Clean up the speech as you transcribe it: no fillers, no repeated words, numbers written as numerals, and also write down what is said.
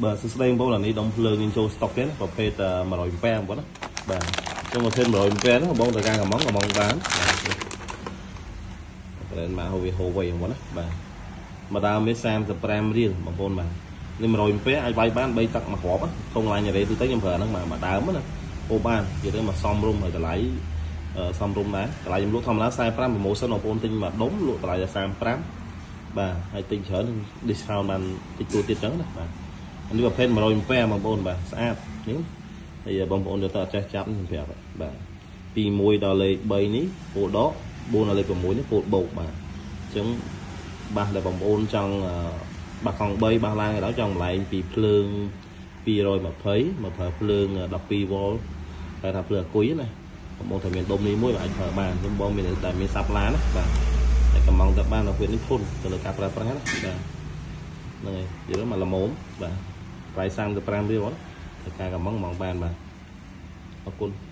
បាទសួស្តីបងប្អូនអានេះដុំភ្លើងយើងចូលស្តុកទេណាប្រភេទ100អាំពែបងប្អូនណាបាទចុងប្រភេទ100អាំពែហ្នឹងបងត្រូវការកំងកំងបានបាទប្រេនមកហូវាហូវៃបងប្អូនណាបាទមកដើមវា35រៀលបងប្អូនបាទនេះ100អាំពែអាចវាយបាន3ទឹកមួយគ្រាប់ធុងឡាញរ៉េទូទៅខ្ញុំប្រើហ្នឹងបាទមកដើមណាអូបាននិយាយទៅមកសំរុំហើយតម្លៃសំរុំដែរតម្លៃខ្ញុំលក់ធម្មតា45 promotion បងប្អូនទិញមួយដុំលក់តម្លៃតែ35បាទហើយទិញច្រើន discount បានតិចតួចទៀតចឹងណាបាទនេះប្រភេទ100អាំពែបងប្អូនបាទស្អាតនេះហើយបងប្អូនយកទៅអត់ចេះចាប់ខ្ញុំប្រាប់បាទពី1ដល់លេខ3នេះពោលដក4ដល់លេខ6នេះពោលបូកបាទអញ្ចឹងបាសដែលបងប្អូនចង់បាសកង់3បាសឡើងឲ្យដល់ចង់បន្លែងពីភ្លើង220មកប្រើភ្លើង12វ៉ុលតែថាភ្លើងអាគុយណាបងប្អូនត្រូវមានដុំនេះមួយអាចប្រើបានខ្ញុំបងមានតែមានសាប់ឡានណាបាទតែកំងទៅបានដល់ពេលនេះធន់ទៅលើការប្រើប្រាស់ណាបាទហ្នឹងហើយនិយាយមកល្មមបាទថ្លៃ35រៀលត្រូវការកំងហ្មងបានបាទអរគុណ។